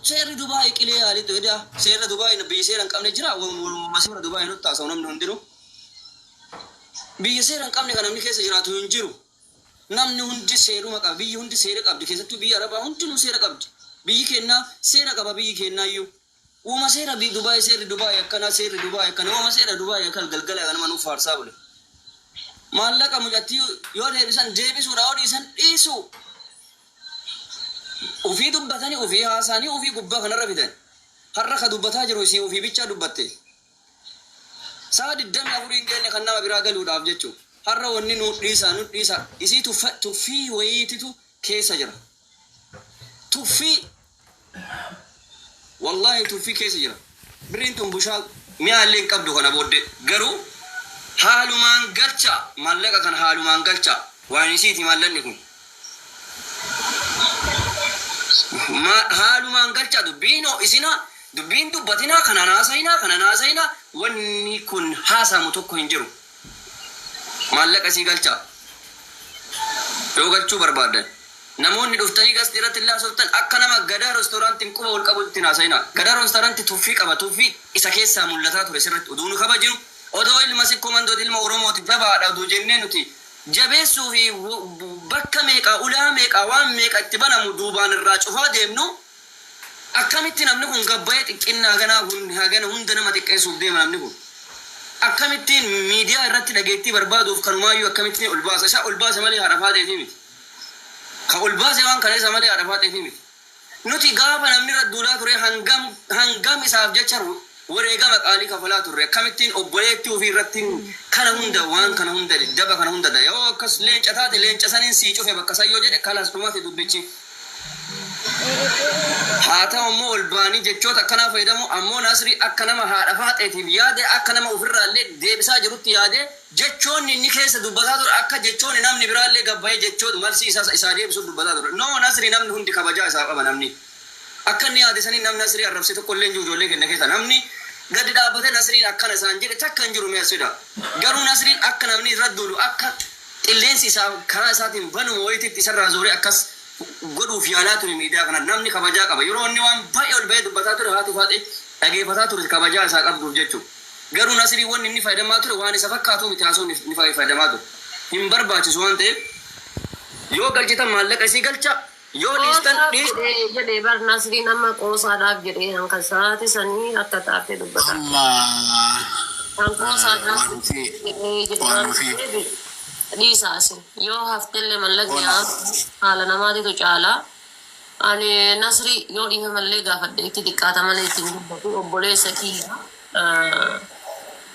Seerri Dubaay qilee yaalitu edaa seera Dubaay biyya seera hin qabne jira. Waluma seera Dubaay nutti haasa'u namni hundinuu. Biyya seera hin qabne kan namni keessa jiraatu hin jiru. Namni hundi seeruma qaba. Biyyi hundi seera qabdi. Keessattuu biyya Arabaa hundinuu seera qabdi. Biyyi keennaa seera qaba biyyi keennaayyuu. Uuma seera Dubaay, seerri Dubaay akkanaa, seerri Dubaay akkana, uuma seera Dubaay akkana galgala ganama nuuf faarsaa bule. Maallaqa mucattii yoo deebisan deebisuudha, yoo dhiisan dhiisuu. Ufii dubbatanii, ufii haasa'anii, ufii gubbaa kanarra fidan. Har'a ka dubbataa jiru isii ufii bichaa dubbatte. Sa'a 24 hin geenne kan nama biraa galuudhaaf jechuudha. Har'a wanni nu dhiisaa, nu dhiisaa, isii tuffii wayiititu keessa jira. Tuffii, wallahi tuffii keessa jira. Birriin tun bushaa mi'a illee hin qabdu kana booddee. Garuu haalumaan galcha, maallaqa kana haalumaan galcha. Waan isiiti maallaqni kun. Haalumaan galcha. Dubbiin isina dubbiin dubbatinaa, kanaan haasayinaa, kanaan haasayinaa, wanni kun haasamu tokko hin jiru. Maallaqa isii galcha. Yoo galchuu barbaadan. Namoonni dhuftanii gasti irratti illee haasoftan akka nama Gadaa restooraantiin quba wal qabu ittiin haasayinaa. Gadaa restooraantii tuffii qaba. Tuffii isa keessaa mul'ataa ture sirriitti. Oduu nu kabajinu, odoo ilma Sikkoo Mandooti, ilma Oromooti, jabaadha oduu jennee nuti jabeessuu fi bakka meeqaa, ulaa meeqaa, waan meeqa itti banamu duubaan irraa cufaa deemnu, akkamitti namni kun gabbayee xiqqinna haganaa hagana hunda nama xiqqeessuuf deema namni kun? Akkamittiin miidiyaa irratti dhageettii barbaaduuf kanumaayyuu akkamittiin ol baasa? Isa ol baase malee haadha faateefi miti. Ka ol baase waan kana isa malee haadha faateefi miti. Nuti gaafa namni irra duulaa ture hangam hangam isaaf jecha wareegama qaalii kafalaa turre, akkamittiin obboleettii ofii irratti kana hunda, waan kana hunda, daba kana hunda da yoo akkas leenca taate, leenca saniin sii cufe bakka san yoo jedhe, kalas, dhumate dubbichi. Haa ta'u immoo ol ba'anii jechoota akkanaa fayyadamu ammoo Nasrii akka nama haadha faaxeetiif yaade, akka nama ofirraallee deebisaa jirutti yaade, jechoonni inni keessa dubbataa ture akka jechoonni namni biraallee gabbayee jechoota malsii isaa isaa deebisuuf dubbataa ture. No, Nasrii namni hundi kabajaa isaa qaba. Namni akka inni yaade sanii namni Nasrii arrabse tokko illee hin jiru. Ijoollee keenya keessa namni gadi dhaabbatee Nasriin akkana isaan jedhe takka hin jiru. Mi'a fida garuu Nasriin akka namni irra duulu, akka qilleensi isaa karaa isaatiin banuma wayititti isarraa zooree akkas godhuuf yaalaa ture. Miidiyaa kana namni kabajaa qaba. Yeroo inni waan baay'ee ol bahee dubbataa ture haati faaxee dhageeffataa ture kabajaa isaa qabduuf jechuudha. Garuu Nasrii wanni inni fayyadamaa ture waan isa fakkaatu miti. Haasoo ni fayyadamaa ture hin barbaachisu waan ta'eef, yoo galchitan maallaqa isii galcha, yoo dhiistan Qoosaaf dhiis. Jedhee jedhee bar Nasriin amma qoosaadhaaf jedhee hanka saati sanii akka taate dubbata. Amma Kan qoosaadhaaf waan ofii jedhee jedhee waan waan ofii ta'eef dhiisaasi. Yoo haftellee mallaqni ona haala namaatitu caalaa. Ani Nasri yoo dhiifamallee gaafadhe itti xiqqaata malee ittiin dubbatu. Obboleessa kiyya.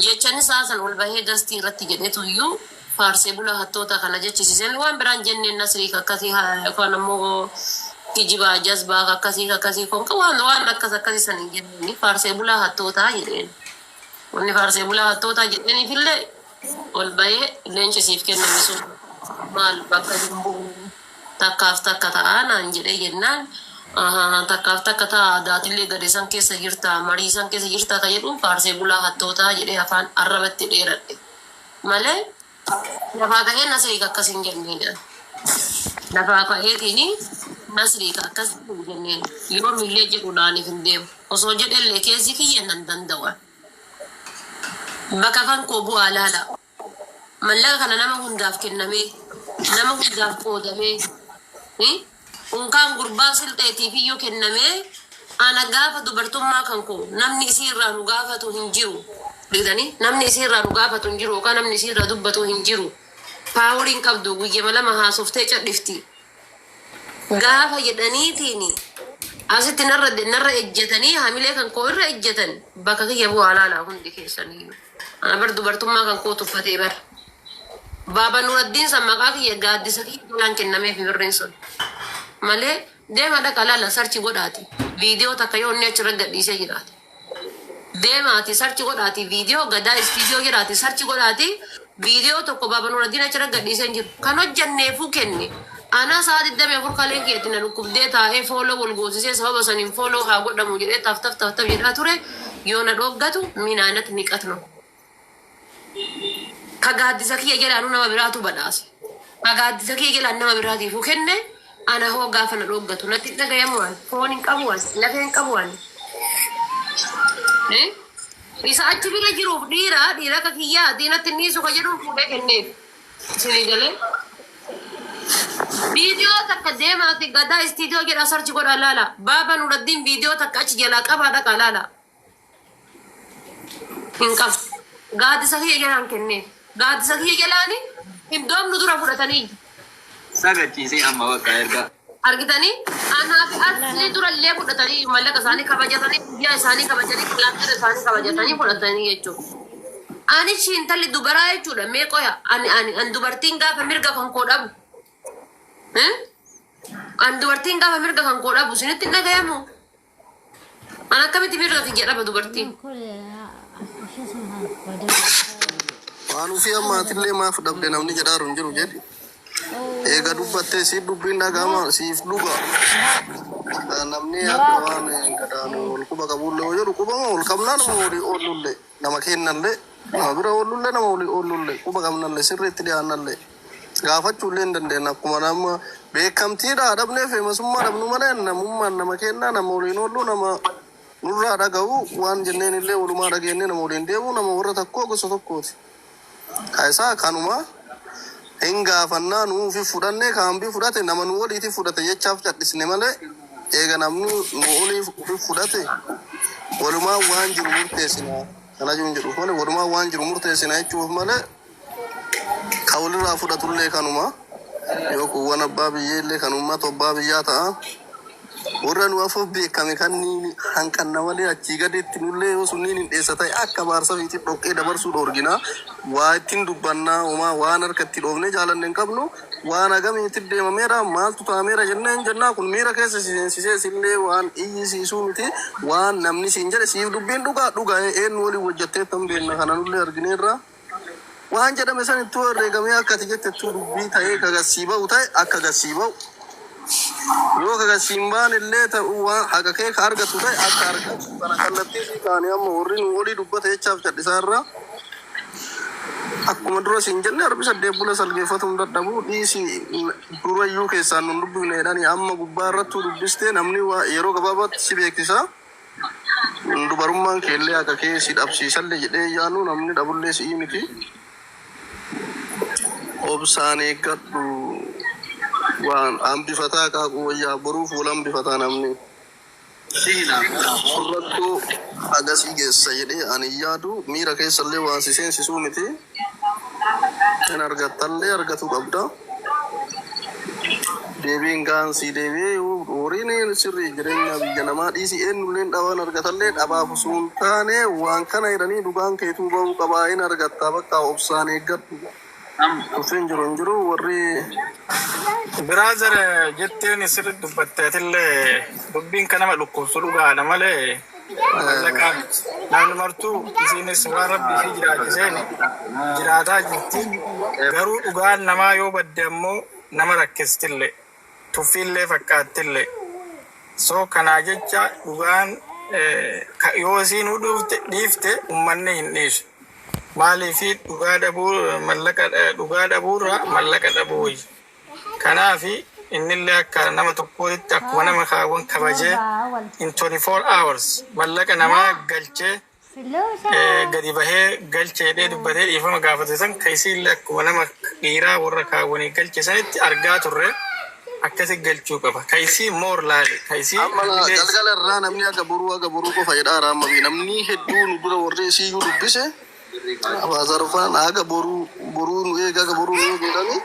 Jechan isaa san ol bahee gastii irratti jedhetu iyyuu faarsee bulaa hattoota kana jechisiisan waan biraan jenneen. Nasrii akkasii yookaan ammoo kijibaa jazbaa akkasii akkasii kun waan waan akkas akkasii san hin jenneen, faarsee bulaa hattootaa jedheen. Wanni faarsee bulaa hattootaa jedhaniifillee ol bahee leencisiif kenname sun maal bakka hin bu'u, takkaaf takka ta'aa naan jedhee jennaan, takkaaf takka ta'a, daatillee gade san keessa jirta, marii san keessa jirta ka jedhuun faarsee bulaa hattootaa jedhee afaan arrabatti dheeradhe malee lafaa ka'ee Nasrii akkas hin jenneen. Lafaa ka'eetiin Nasrii akkas hin jenneen. Yoomillee jedhuudhaaniif hin deemu. Osoo jedhellee keessi kiyya nan danda'u. Bakka kan koo bu'aa laala. Mallaqa kana nama hundaaf kennamee, nama hundaaf qoodamee, unkaan gurbaa silxeetiif iyyuu kennamee, ana gaafa dubartummaa kan koo namni isii irraa nu gaafatu hin jiru. Beektanii, namni isii irraa nu gaafatu hin jiru yookaan namni isii irraa dubbatu hin jiru. Poweriin qabdu guyyama 2 haasoftee cadhifti. Gaafa jedhaniitiin asitti narra narra ejjetanii, hamilee kan koo irra ejjetan, bakka kiyya bu'aa laalaa hundi keessaniyyuu. Ana bar dubartummaa kan koo tuffatee bar. Baaba Nuraddiin san maqaa kiyya gaaddisa kiyya jalaan kennameef birriin sun. Malee deema dhaqa laala, search godhaati. Viidiyoo takka yoo inni achirra gadhiisee jiraate. Deemaati search godhaati, viidiyoo Gadaa istiidiyoo jiraati, search godhaati, viidiyoo tokko Baaba Nuraddiin achirra gadhiisee hin jiru. Kan hojjanneefuu kenne. Ana sa'a 24 kaleen keetti na dhukkubdee taa'ee follow wal goosisee, sababa saniin follow haa godhamu jedhee taf taf taf taf jedhaa ture, yoo na dhoggatu minaanat niqatno. Ka gaaddisa kiyya jalaanuu nama biraatu badhaase. Ka gaaddisa kiyya jalaan nama biraatiifuu kenne. Ana hoo gaafa na dhooggatu natti hin dhagayamu waan foon hin qabu waan lafee hin qabu waan. Eh? Isa achi bira jiruuf dhiira dhiira akka kiyyaa diinatti niisu ka jedhuuf fuudhee kenneef. Isinii galee. Viidiyoo takka deemaati Gadaa Istiidiyoo jedha search godhaa laala. Baaba Nuraddiin viidiyoo takka achi jalaa qabaa dhaqaa laala. Hin qabu. Gaaddisa kiyya jalaan kenneef. Gaaddisa kiyya jalaani hin doomnu dura fudhatanii. Sagachiisee amma bakka erga. Argitanii anaa fi asli durallee fudhatanii mallaqa isaanii kabajatanii, guyyaa isaanii kabajanii, kilaastera isaanii kabajatanii fudhatanii jechuudha. Ani intalli dubaraa jechuudha, mee qoya, ani dubartiin gaafa mirga kan koo dhabu. Eh? Ani dubartiin gaafa mirga kan koo dhabu isinitti hin dhagayamu. An akkamitti mirga kiyya dhaba dubartiin? Waan ofii ammaatillee maaf dhabde namni jedhaaru hin jiru jedhi. Eega dubbattee siif dubbiin dhaga'ama, siif dhuga. Namni akka waan gadaanu wal quba qabullee yoo jedhu, qubama wal qabnaa, nama walii oolullee, nama kennallee, nama bira oolullee, nama walii oolullee, quba qabnallee, sirriitti dhiyaannallee gaafachuullee hin dandeenya. Akkuma nama beekamtiidha dhabnee feemasummaa dhabnu malee, namummaan nama kennaa, nama waliin oollu, nama nurraa dhaga'u, waan jenneen illee walumaa dhageenye, nama waliin deemu, nama warra tokkoo, gosa tokkooti. Kaayisaa kanuma hin gaafannaa, nuufi fudhannee kaambii fudhate, nama nu waliiti fudhate jechaaf cadhisne malee, eega namni nu oliif ufi fudhate walumaa waan jiru murteessina. Kana jiru jedhuuf malee, walumaa waan jiru murteessina jechuuf malee, ka walirraa fudhatullee kanuma yoo kuuwwan abbaa biyyeellee kan uummata abbaa biyyaa ta'a. Warra nu afuuf beekame kan hanqanna malee, achii gaditti nullee yoo sunniin hin dheessa ta'e akka baarsa fiixi dhoqqee dabarsuu dhoorgina. Waa ittiin dubbannaa homaa waan harka itti dhoofnee jaalanne hin qabnu. Waan hagamiitti deemameera, maaltu ta'ameera jennee hin jennaa. Kun miira keessa si seensisee sillee waan iyyisiisuu miti. Waan namni siin jedhe siif dubbiin dhugaa dhugaa, eenyu waliin hojjettee tan beekna, kana nullee argineerra. Waan jedhame san ittuu herreegamee akka ati jettettuu dubbii ta'ee kagassii ba'u ta'e akka gassii ba'u. Yoo kagassii hin baane illee ta'u, waan haqa kee ka argattu ta'e akka argattu, kana kallattii sii kaanii amma warri nu olii dubbate jechaaf cadhisaa irraa. Akkuma dura siin jenne, arbi saddeet bula salgeeffatu hin dadhabu. Dhiisi, durayyuu keessaan nun dubbifne jedhanii, amma gubbaa irrattuu dubbistee namni yeroo gabaabaatti si beeksisa. Dubarummaan keellee haqa kee si dhabsiisallee jedhee yaanu, namni dhabullee si'ii miti. Obsaan eeggadhu, waan hambifataa qaaquu wayyaa, boruuf wal hambifataa namni. Rakkoo agasii geessa jedhee ani yaadu, miira keessallee waan si seensisuu miti. Hin argattallee, argatu qabda. Deebiin gaan si deebi'ee, horiin sirrii jireenya biyya namaa dhiisi, eenyulleen dhaban argatallee dhabaaf osoo hin taane, waan kana jedhanii dhugaan keetuu bahuu qabaa, hin argatta, bakka obsaan eeggadhu. Tuffiin jiru hin jiru warri. Brother, jetteen sirri dubbatteetillee dubbiin kan nama dhukkubsu dhugaadha malee mallaqaa miti. Namni martuu isiinis waan rabbi ishii jiraachiseen jiraataa jirti. Garuu dhugaan namaa yoo badde ammoo nama rakkistillee, tuffiillee fakkaattillee. So kanaa jecha dhugaan yoo isiin dhiifte dhiifte uummanni hin dhiisu. Maaliifi dhugaa dhabuu, mallaqa dhugaa dhabuurra mallaqa dhabuu wayya. Kanaafi innillee akka nama tokkootti, akkuma nama kaawwan kabajee in 24 hours mallaqa namaa galchee gadi bahee galcheedhee dubbatee dhiifama gaafate san, ka isiillee akkuma nama dhiiraa warra kaawwanii galche sanitti argaa turre, akkasi galchuu qaba. Ka isii moor laale ka isii Amma hamilee galgala irraa namni haga boruu qofa jedhaa amma namni hedduu nu dura warri isiiyyuu dubbise Abaazarfaan haga boruu, boruu nu eega, haga boruu nu eegu jedhanii,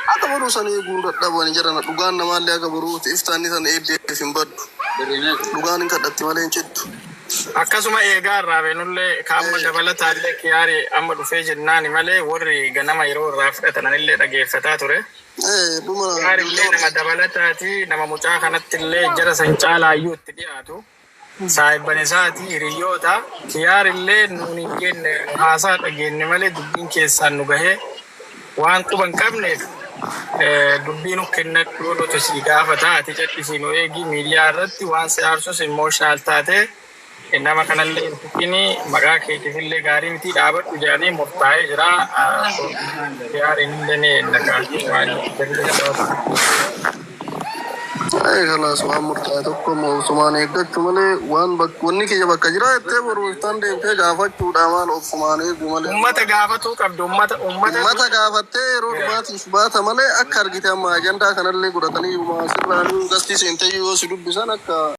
haga boruu san eeguun dadhabani jedhana. Dhugaan namaallee haga boruuti iftaanni san eeddeef hin baddu, dhugaan hin kadhatti malee hin cittu. Akkasuma eegaa irraa beenullee ka amma dabalataallee kiyaarii amma dhufee jennaani malee, warri ganama yeroo irraa fudhatan anillee dhageeffataa ture. Dhuma. Kiyaarillee nama dabalataati, nama mucaa kanatti illee jara san caalaayyuu itti dhiyaatu. Saahibban isaati, hiriyoota kiyaarillee nuun hin jenne, haasaa dhageenye malee dubbiin keessaan nu gahee waan quba hin qabneef, dubbii nu kennadhu, nuti si gaafata, ati cadhisii nu eegi, miidiyaa irratti waan si aarsus emotional taatee nama kanallee hin tuqini, maqaa keetiifillee gaarii miti, dhaabadhu jedhanii murtaa'ee jira. Kiyaariin illee ni nagaa waan Ee kalaas waan murtaa'e tokko immoo obsumaan eeggachuu malee waan wanni kiyya bakka jira jettee boru iftaan deemtee gaafachuudha maal obsumaan eegu malee. Ummata gaafatuu qabdu ummata ummata. Ummata gaafattee yeroo dhumaatiif baata malee akka argite amma ajandaa kanallee godhatanii sirraanii gastii seentee yoo si dubbisan akka.